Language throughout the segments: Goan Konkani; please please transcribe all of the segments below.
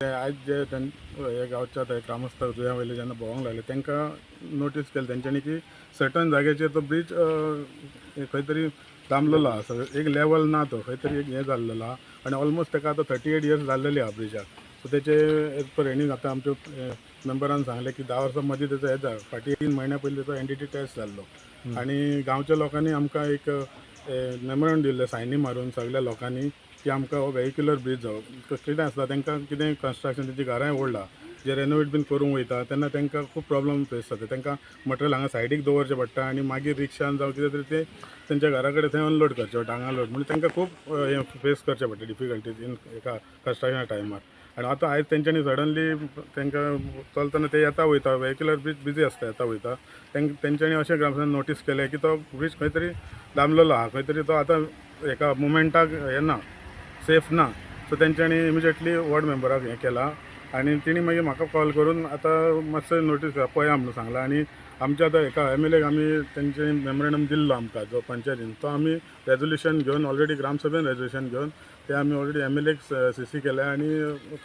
ते आयज जे हे गांवच्या आतां ग्रामस्थ जुंया वयले जेन्ना भोंवंक लागले, तांकां नोटीस केलें तेंच्यांनी की सर्टन जाग्याचेर तो ब्रीज खंय तरी दामलेलो आसा, एक लेवल ना, तो खंय तरी एक हें जाल्लेलो आहा आनी ऑलमोस्ट ताका आतां 38 इयर्स जाल्लेली आहा ब्रिजाक. सो तेचे एज पर हेणी आतां आमच्या मेंबरान सांगलें की 10 वर्सां मदीं तेचो हें जाला. फाटीं 3 म्हयन्या पयलीं तेचो एनडीटी टेस्ट जाल्लो आनी गांवच्या लोकांनी आमकां एक मेमोरंडम दिल्लें सायनी मारून सगल्या लोकांनी की आमकां हो वेहिक्युलर ब्रीज जावो. कितें आसता, तांकां कितें कन्स्ट्रक्शन, तेंची घरांय ओडला, जे रेनोवेट बीन करूंक वयता तेन्ना तांकां खूब प्रॉब्लम फेस जाता. तांकां मटेरियल हांगा सायडीक दवरचें पडटा आनी मागीर रिक्षान जावं कितें तरी ते तेंच्या घरा कडेन थंय अनलोड करचें पडटा हांगा लोड. म्हणजे तांकां खूब हें फेस करचें पडटा, डिफिकल्टीज इन एका कन्स्ट्रक्शना टायमार. आनी आतां आयज तेंच्यांनी सडनली तांकां चलतना ते येता वयता, वेहिक्युलर ब्रीज बिजी आसता, येता वयता, तेंच्यांनी अशें ग्रामस्थान नोटीस केलें की तो ब्रीज खंय तरी दामलेलो आहा, खंय तरी तो आतां एका मुमेंटाक हें ना, सेफ ना. सो तेंच्यांनी इमिजिएटली वॉर्ड मेंबराक हें केलां आनी तेणी मागीर म्हाका कॉल करून आतां मातशें नोटीस पळया म्हणून सांगलां. आनी आमच्या आतां एका एमएलएक आमी तेंचे मेमोरेंडम दिल्लो आमकां जो पंचायतीन, तो आमी रेजोल्युशन घेवन ऑलरेडी ग्रामसभेन रेजोल्युशन घेवन ते आमी ऑलरेडी एमएलएक सीसी केल्या आनी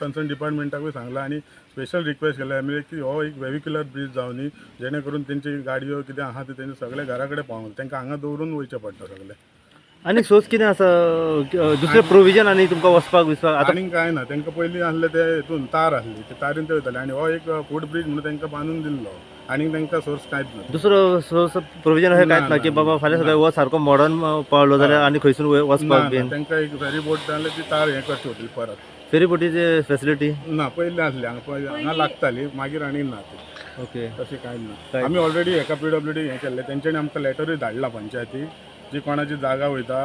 कन्सर्न डिपार्टमेंटाकूय सांगलां आनी स्पेशल रिक्वेस्ट केल्या एमएलए की हो एक वेहिक्युलर ब्रीज जावनी, जेणे करून तेंची गाडयो कितें आहा ते तेंचे सगळे घरा कडेन पावोन तांकां हांगा दवरून वयचें पडटा सगळें. आनी सोर्स कितें आसा, दुसरें प्रोविजन आनी तुमकां वचपाक बिचपाक आतां? आनीक कांय ना. तांकां पयलीं आसलें ते हितून तार आसली, ते तारीन ते वयताले आनी हो एक फूट ब्रीज म्हणून तांकां बांदून दिल्लो. आनीक तांकां सोर्स कांयच ना. दुसरो सोर्स प्रोविजन अशें कांयच ना की बाबा फाल्यां सकाळी हो सारको मोडन पावलो जाल्यार आनी खंयसून ना. वचपाक ना. बीन? तांकां एक फेरी बोट जाल्यार ती तार हें करची पडटली परत. फेरी बोटीची फेसिलिटी? ना, पयलीं आसली हांगा, पयलीं हांगा लागताली, मागीर आनी ना ती. तशी कांय ना. आमी ऑलरेडी हेका पीडब्ल्यूडी हें केल्लें, तेंच्यांनी आमकां लेटरूय धाडला. पंचायती जी कोणाची जागा वयता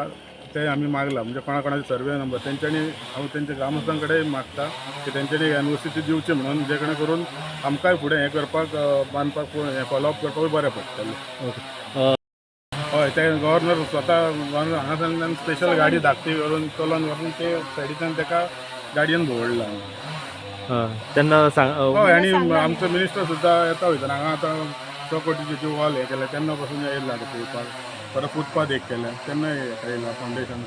ते आमी मागला, म्हणजे कोणा कोणाचे सर्वे नंबर तेंच्यांनी. हांव तेंच्या ग्रामस्थां कडेन मागता की तेंच्यांनी एनओसी ती दिवची म्हणून, जेणे करून आमकांय फुडें हें करपाक, बांदपाक, हें फॉलोअप करपाकूय बरें पडटलें. हय, ते गव्हर्नर स्वता, गव्हर्नर हांगासरल्यान स्पेशल गाडी धाकटी करून चलोवन व्हरून ते सायडीच्यान ताका गाडयेन भोंवडला. तेन्ना सांग. हय, आनी आमचो मिनिस्टर सुद्दां येता वयता हांगा. आतां 6 कोटीची ती वॉल हें केलें तेन्ना पासून येयला आतां पळोवपाक. परत फुटपाथ एक केलें तेन्ना येयला, फावंडेशन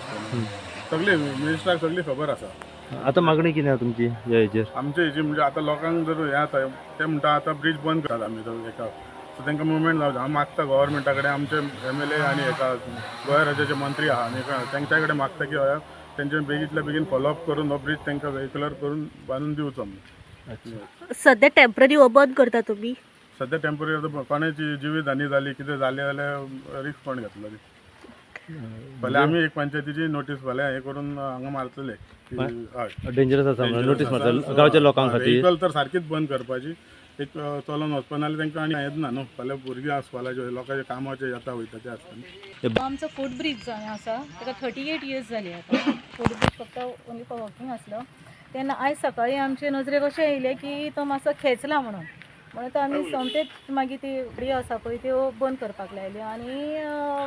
सगळी मिनिस्टराक सगळी खबर आसा. आतां मागणी कितें आहा तुमची ह्या हेजेर? आमचे हेजी म्हणजे आतां लोकांक जर हें जाता, ते म्हणटा आतां ब्रीज बंद करात आमी तो एका, सो तांकां मुवमेंट जावचें. हांव मागता गव्हर्मेंटा कडेन, आमचे एमएलए आनी हेका गोंय राज्याचे मंत्री आहा आनी तांच्या कडेन मागता की हय, तेंचे बेगींतल्या बेगीन फॉलोअप करून हो ब्रीज तांकां वेहिकुलर करून बांदून दिवचो म्हणून. सध्या टेम्पररी हो बंद करता तुमी? सध्या टेम्पररी. आतां कोणाची जिवीत हानी जाली, कितें जालें जाल्यार रिस्क कोण घेतलो ती? फाल्यां आमी एक पंचायतीची नोटीस फाल्यां हें करून हांगा मारतले की हय. डेंजरस आसा म्हणून नोटीस मारता गांवच्या लोकां खातीर. व्हेकल तर सारकीच बंद करपाची. एक चलोन वचपा नाल्यार तांकां आनी हेंच ना न्हू. फाल्यां भुरगीं आसपालाचे लोकांचे कामाचे येता वयता ते आसता. हो आमचो फूट ब्रीज जो आसा ताका 38 इयर्स जाली आतां. फूट ब्रीज फक्त ओनली फॉर वॉकिंग आसलो तेन्ना आयज सकाळीं आमचे नजरेक अशें येयलें की तो मातसो खेचला म्हणून. म्हणून तो आमी सोमतेच मागीर ती गाडयो आसा पळय त्यो बंद करपाक लायल्यो आनी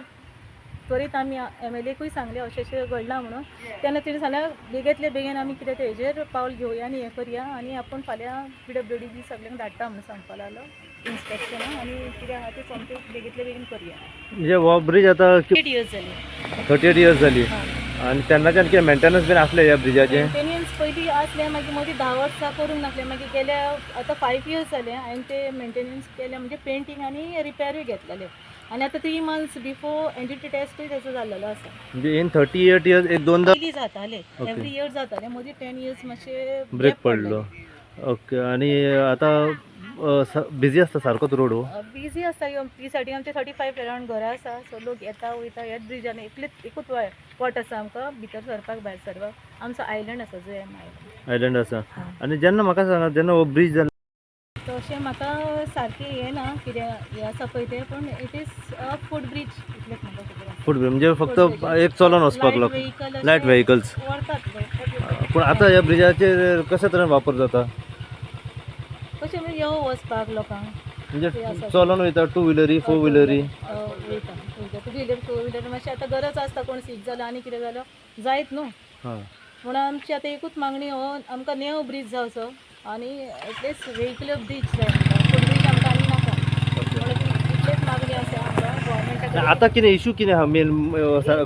त्वरीत आमी एमएलएकूय सांगलें अशें अशें घडलां म्हणून. तेन्ना तेणी सांगलें बेगींतले बेगीन आमी कितें तें हेजेर पावल घेवया आनी हें करया आनी आपूण फाल्यां पीडब्ल्यूडी बी सगल्यांक धाडटा म्हणून सांगपाक लागलो इन्स्पेक्शनाक आनी कितें आहा तें सोमतें बेगींतले बेगीन करया. म्हणजे हो ब्रीज आतां 8 इयर्स जाली. 38 इयर्स जाली आनी तेन्नाच्यान कितें मेंटेनन्स बीन आसलें ह्या ब्रिजाचें? मेंटेनन्स पयलीं आसलें, मागीर मदीं 10 वर्सां करूंक नासलें. मागीर गेल्या आतां 5 इयर्स जाले हांवें ते मेंटेनन्स केलें, म्हणजे पेंटींग आनी रिपेरूय घेतलेले आनी आतां 3 मंथ्स बिफोर एनडीटी टेस्टूय तेजो जाल्लेलो आसा. म्हणजे इन 38 इयर्स एक दोनदा? पयलीं जातालें. एवरी इयर जातालें, मदीं 10 इयर्स मातशें ब्रेक पडलो. ओके, आनी आतां बिजी आसता सारकोच रोड हो? बिजी आसता. ती सायडीन आमचे 35 अरावंड घरां आसा, सो लोक येता वयता. ह्याच ब्रिजान एकलेच एकूच वाट आसा आमकां भितर सरपाक, भायर सरपाक. आमचो आयलंड आसा, जुयेम आयलंड. आयलंड आसा. आनी जेन्ना म्हाका सांगा, जेन्ना हो ब्रीज जालो तशें म्हाका सारकें हें ना कितें हें आसा पळय तें, पूण it is a foot bridge इतलेंच म्हाका खबर आसा. फूट ब्रिज म्हणजे फक्त एक चलोन वचपाक लोक, व्हेकल. Light vehicles. व्हरतात लोक. पूण आतां ह्या ब्रिजाचेर कशे तरेन वापर जाता? कशें म्हणजे यो वचपाक लोकांक. म्हणजे ते आसा. चलोन वयता, टू व्हिलरी, फोर व्हिलरी? वयता वयता, टू व्हिलर, फोर व्हिलर. मातशें आतां गरज आसता, कोण सीक जालो आनी कितें जालो जायत न्हू. म्हणून आमची आतां एकूच मागणी, हो आमकां नेव ब्रीज जावचो आनी एटलिस्ट व्हेकल ब्रीज जाय आमकां, फूट ब्रीज आमकां आनी नाका. म्हणून इतलेच मागणी आसा आमकां गव्हर्मेंटा कडेन. आतां कितें इशू कितें आहा, मेन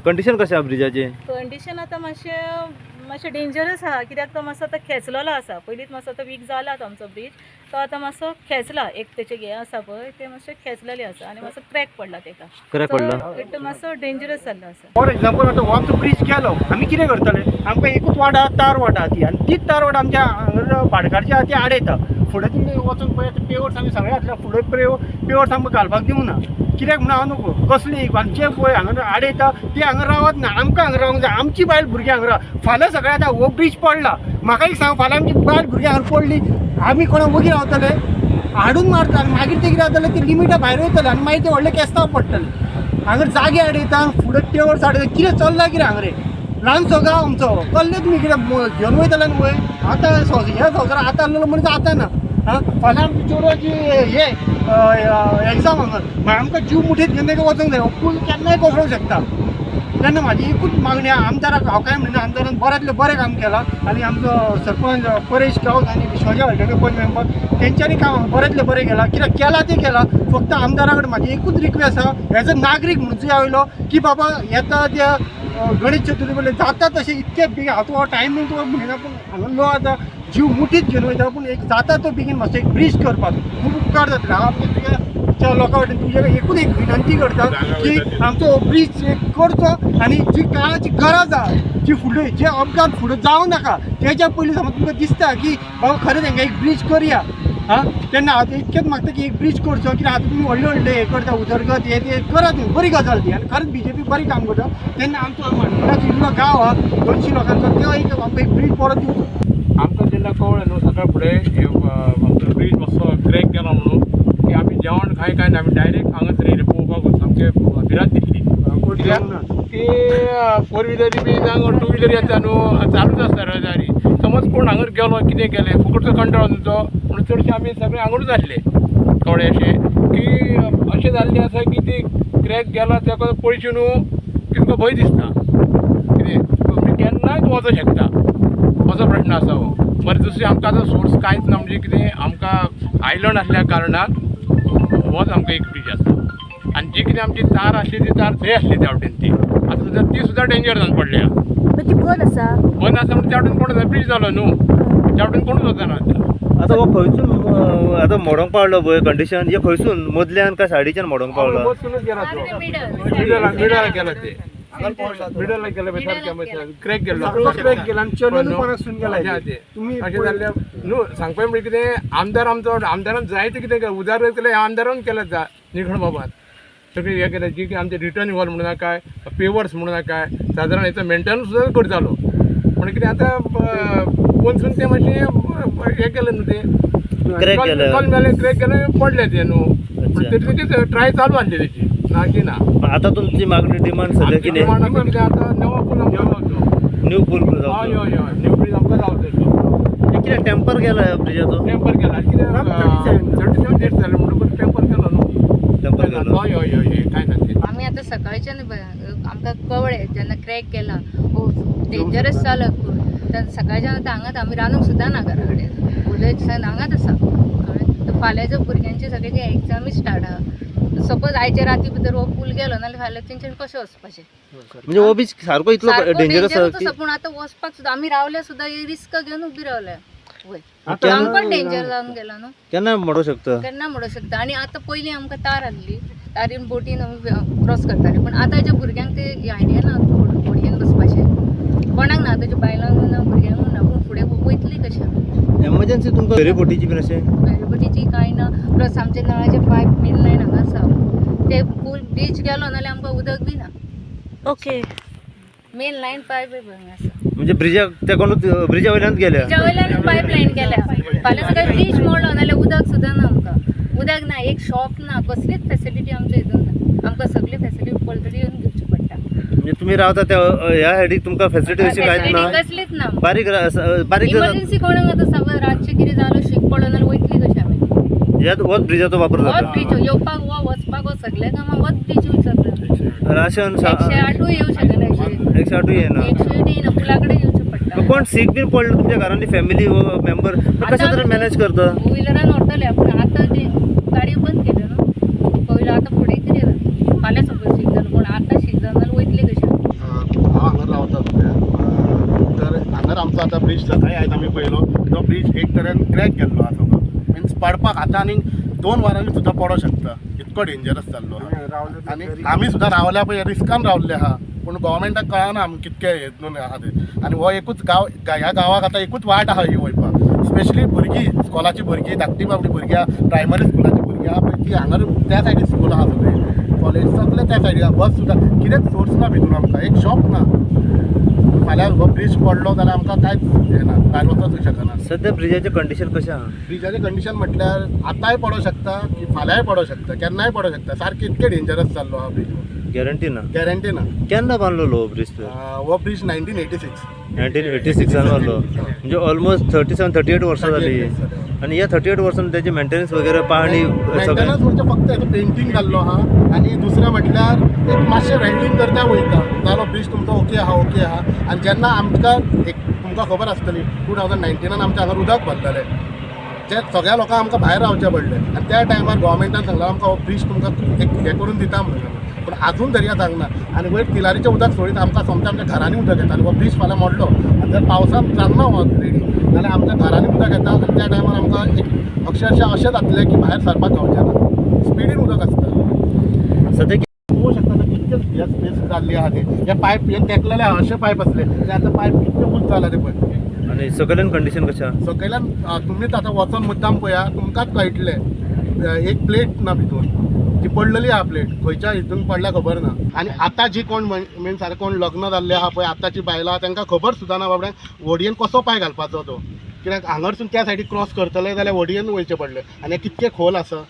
कंडिशन कशें आहा ब्रिजाचें? कंडिशन आतां मातशें मातशें डेंजरस आहा, कित्याक तो मातसो आतां खेचलेलो आसा. पयलींच मातसो आतां वीक जाला तो आमचो ब्रीज, तो आतां मातसो खेचला. एक तेचें हें आसा पळय, तें मातशें खेचलेलें आसा आनी मातसो क्रॅक पडला तेका. क्रॅक पडला. It मातसो डेंजरस जाल्लो आसा. फॉर एग्जाम्पल, आतां हो आमचो ब्रीज गेलो, आमी कितें करतले? आमकां एकूच वाट आहा, तार वाट आहा ती, आनी तीच तार वाट आमच्या हांगा भाटकारची आहा ती आडयता. फुडें तुमी वचून पळयात, पेवर्स आमी सगळे घातल्या, फुडें पेवर्स आमकां घालपाक दिवना. कित्याक म्हणून हांव नको कसली आनी जे पळय हांगा आडयता ते हांगा रावत ना. आमकां हांगा रावंक जाय, आमची बायल भुरगीं हांगा राव. फाल्यां सगळें आतां हो ब्रीज पडला, म्हाका एक सांग, फाल्यां आमची बायल भुरगीं हांगा पडली, आमी कोणाक वगी रावतले? हाडून मारता आनी मागीर ते कितें जातलें, ते लिमिटा भायर वयतले आनी मागीर ते व्हडले केस्तांव पडटले. हांगा जागे आडयता, फुडें पेवर्स आडयता, कितें चल्लां कितें हांगा रे? ल्हानसो गांव आमचो, कसले तुमी कितें घेवन वयतले न्हू वयर? आतां ह्या संवसारात आतां आहलेलो मनीस आतां ना. आं, फाल्यां आमची चेडवाची हे एग्जाम हांगा, मागीर आमकां जीव मुठीत घेवन ताका वचोंक जाय. हो पूल केन्नाय कोसळूंक शकता. तेन्ना म्हाजी एकूच मागणी आहा आमदाराक, हांव कांय म्हणिना, आमदारान बऱ्यांतलें बरें काम केलां आनी आमचो सरपंच परेश गांवस आनी विश्वाजी हळदणकर पंच मेंबर तेंच्यांनी काम बऱ्यांतलें बरें केलां. कित्याक केलां तें केलां, फक्त आमदारा कडेन म्हाजी एकूच रिक्वेस्ट आहा, एज अ नागरीक म्हणून जुया वयलो की बाबा येता त्या गणेश चतुर्थी पयलीं जाता तशें इतके बेगीन, हांव तुका टायमींग तुका म्हणिना, पूण हांगा लो आतां जीव मुठीत घेवन वयता, पूण एक जाता तो बेगीन मातसो एक ब्रीज करपाक खूब उपकार जातले. हांव आमच्या तुज्या लोकां वटेन तुज्या एकूच एक विनंती करता की आमचो हो ब्रीज एक करचो आनी जी काळाची गरज आहा, जी फुडें जे अपघात फुडें जावं नाका तेज्या पयलीं समज तुमकां दिसता की बाबा खरें तेंकां एक ब्रीज करया. आं, तेन्ना हांव इतकेंच मागता की एक ब्रीज करचो, कित्याक आतां तुमी व्हडले व्हडले हें करता, उदरगत हें तें करा, तुमी बरी गजाल ती आनी खरेंच बीजेपी बरी काम करता. तेन्ना आमचो मांडोळाचो इल्लो गांव आहा 200 लोकांचो, तो एक आमकां एक ब्रीज परत दिवचो. आमकां जेन्ना कळ्ळें न्हू सकाळ फुडें आमचो ब्रीज मातसो क्रॅक गेला म्हणून, की आमी जेवण खाय काय ना, आमी डायरेक्ट हांगासर येयले पळोवपाक, सामकें भिरांत दिसली कित्याक की फोर व्हिलरी बी जावं टू व्हिलरी येता न्हू, चालूच आसता रजारी. समज कोण हांगर गेलो कितें केलें फुकटचो कंटाळो न्हू तो, म्हणून चडशे आमी सगळे हांगूच आसले. कळ्ळें अशें की अशें जाल्लें आसा की ती क्रॅक गेला तेका पळयशी न्हू की तुका भंय दिसता, कितें तुमी केन्नाय तूं वचोंक शकता, असो प्रश्न आसा हो. बरें, दुसरें आमकां आतां सोर्स कांयच ना, म्हणजे कितें आमकां आयलंड आसल्या कारणान होच आमकां एक ब्रीज आसा. आनी जी कितें आमची तार आसली ती तार थंय आसली त्या वटेन, ती आतां सुद्दां ती सुद्दां डेंजर जावन पडल्या. ती बंद आसा. बंद आसा म्हणून त्या वटेन कोण ब्रीज जालो न्हू, त्या वटेन कोणूच वचना आतां. आतां हो खंयसून आतां मोडोंक पावलो पळय कंडिशन, हे खंयसून मदल्यान काय सायडीच्यान मोडोंक पावलो? मदसूनच गेला तो, मिडलाक गेला ते, मिडलाक गेला सारकें क्रॅक गेल्लो, सगळो क्रॅक गेला आनी चलून कोणाक गेला तुमी. अशें जाल्लें न्हू. सांगपा म्हणजे कितें, आमदार आमचो आमदारान जायतें कितें केलें, उदाहरण केलें आमदारान केलें निखण बाबान सगळें हें केलें, जी आमचें रिटर्न वॉल म्हणून काय पेवर्स म्हणून काय सादारण हेचो मेंटेनन्स सुद्दां करतालो, पूण कितें आतां पोनसून तें मातशें हें केलें न्हू तें क्रॅक गेलें, कल मेलें, क्रॅक गेलें, पडलें तें न्हू. पूण तरी तेजी ट्राय चालू आसली तेजी, ना की ना. आतां तुमची मागणी डिमांड सद्या कितें? डिमांड आसा कितें आतां नवो पूल आमकां जावचो, न्यू पूल हय जावचो. हय हय, न्यू ब्रीज आमकां जावचो. कितें टेंपर गेला ह्या ब्रिजाचो? टेंपर गेला कितें 37 डेट्स जाले म्हणटकूच टेंपर गेलो न्हू. टेंपर गेलो. हय हय हय, कांय ना तें. आमी आतां सकाळच्यान आमकां कळ्ळें जेन्ना क्रॅक गेला, हो डेंजरस जालो पूल, तेन्ना सकाळच्यान आतां हांगाच आमी रांदूंक सुद्दां ना घरा कडेन, उलयत हांगाच आसा. कळ्ळें, फाल्यांच्या भुरग्यांची सगळ्यांची एग्जामी स्टार्ट आहा. सपोज आयच्या राती भितर हो पूल गेलो नाल्यार फाल्यां तेंच्यानी कशें वचपाचें? म्हणजे हो बीच सारको इतलो सारको डेंजरस आसा डेंजरस की आसा, पूण आतां वचपाक सुद्दां आमी रावल्या सुद्दां रिस्क घेवन उबी रावल्या. वय आतां आमकां डेंजर जावन गेला न्हू, केन्ना मोडूंक शकता. केन्ना म्हणूंक शकता. आनी आतां पयलीं आमकां तार आसली, तारीन बोटीन आमी क्रॉस करताले, पूण आतांच्या भुरग्यांक ते आयडिया ना होडयेन बसपाचें, कोणाक ना, आतांच्या बायलांक ना, भुरग्यांक ना, पूण फुडें वयतली कशें आमी? एमर्जन्सी तुमकां फेरी बोटीची बीन अशें? फेरीबोटीची कांय ना, प्लस आमचे नळाचे पायप मेन लायन हांगा आसा, ते पूल ब्रीज गेलो नाल्यार आमकां उदक बी ना. ओके, मेन लायन पायप हांगा आसा, म्हणजे ब्रिजाक तेकोनूच ब्रिजा वयल्यानच गेल्या? ब्रिजा वयल्यान पायप लायन गेल्या. फाल्यां सकाळी ब्रीज मोडलो नाल्यार उदक सुद्दां ना आमकां, उदक ना, एक शॉप ना, कसलीच फेसिलिटी आमच्या हितून ना. आमकां सगळी फेसिलिटी पलतडी येवन घेवची पडटा. म्हणजे तुमी रावता त्या ह्या सायडीक तुमकां फेसिलिटी अशी कांयच ना? कसलीच ना. बारीक बारीक इमर्जन्सी कोणाक आतां समज रातचें कितें जालो, शीक पडलो नाल्यार वयतली कशें आमी? ह्यात होच ब्रिजाचो वापर होच जाता. ब्रीज येवपाक वो वचपाक वो सगळ्या कामाक होच ब्रीज यूज जाता. राशन 108 येवं शकना, 108 येना, 108 येयना, पुला कडेन येवचें पडटा. कोण सीक बीन पडलो तुमच्या घरांतली फॅमिली मेंबर कशें तरेन मॅनेज करता? टू व्हिलरान व्हरतले, पूण आतां ती गाडयो बंद केल्यो न्हू पयलीं, आतां फुडें कितें जाता, फाल्यां सपोज शीक जालो, पूण आतां शीक जालो जाल्यार वयतली कशें? हांव हांगा रावता सद्या. तर आतां ब्रीज सकाळी आयज आमी पळयलो, तो ब्रीज एक तरेन क्रॅक गेल्लो आसा सगळो. मिन्स पडपाक आतां आनीक 2 वरांनी सुद्दां पडोंक शकता, इतको डेंजरस जाल्लो आहा. आनी आमी सुद्दां रावल्या पळय रिस्कान रावल्ले आहा, पूण गोवोरमेंटाक कळना आमी कितके हेतून आहा ते. आनी हो एकूच गांव, ह्या गांवाक आतां एकूच वाट आहा ही वयपाक. स्पेशली भुरगीं, स्कॉलाची भुरगीं, धाकटी बाबडी भुरगीं आहा, प्रायमरी स्कुलाची भुरगीं आहा पळय ती हांगा त्या सायडीन स्कूल आहा, सगळी कॉलेज सगळें त्या सायडीन आहा. बस सुद्दां कितेंच सोर्स ना भितून, आमकां एक शॉप ना. फाल्यां हो ब्रीज पडलो जाल्यार आमकां कांयच हें ना, भायर वचोंक शकना. सध्या ब्रिजाचें कंडिशन कशें आहा? ब्रिजाचें कंडिशन म्हटल्यार आतांय पडोंक शकता की फाल्यांय पडोंक शकता, केन्नाय पडोंक शकता. सारकें इतकें डेंजरस जाल्लो आहा ब्रीज. गॅरंटी ना. गॅरंटी ना. केन्ना बांदलेलो हो ब्रीज तर? हो ब्रीज 1986. 1986 बांदलो, म्हणजे ऑलमोस्ट 37, 38 वर्सां जाली. आनी ह्या 38 वर्सांनी त्याची मेंटेनन्स वगैरे, पाणी सगळें? मेंटेनन्स म्हणजे फक्त हेजो पेंटींग जाल्लो आहा आनी दुसरें म्हटल्यार एक मातशें वेल्डींग करता वयता, जालो ब्रीज तुमचो ओके आहा, ओके आहा. आनी जेन्ना आमकां एक तुमकां खबर आसतली, 2019 आमच्या हांगा उदक भरलेलें, जे सगळ्या लोकांक आमकां भायर रावचें पडलें. आनी त्या टायमार गोवोरमेंटान सांगलां आमकां हो ब्रीज तुमकां एक हें करून दिता म्हणून, पूण आजून दर्या सांगना. आनी वयर तिलारीचें उदक सोडीत आमकां सोमतें आमच्या घरांनी उदक येता. आनी हो ब्रीज फाल्यां मोडलो आनी जर पावसान जालना हो रेडी जाल्यार आमच्या घरांनी उदक येता. आनी त्या टायमार आमकां एक अक्षरशः अशें जातलें की भायर सरपाक गावचें ना, स्पिडीन उदक आसता. सध्या पळोवंक शकता आतां कितके हे स्पेस जाल्ली आहा ते, हे पायप हे तेकलेले आहा, अशे पायप आसले ते आतां पायप कितके उंच जाला ते पळय. आनी सकयल्यान कंडिशन कशें आहा? सकयल्यान तुमीच आतां वचोन मुद्दाम पळया, तुमकांच कळटलें. एक प्लेट ना भितून, ती पडलेली आहा प्लेट, खंयच्या हितून पडल्या खबर ना. आनी आतां जी कोण मिन्स आतां कोण लग्न जाल्ले आहा पळय आतांची बायलां, तांकां खबर सुद्दां ना बाबड्यांक व्हडयेन कसो पांय घालपाचो तो. कित्याक हांगारसून त्या सायडीक क्रॉस करतले जाल्यार व्हडयेन वयचें पडलें आनी हें कितकें खोल आसा.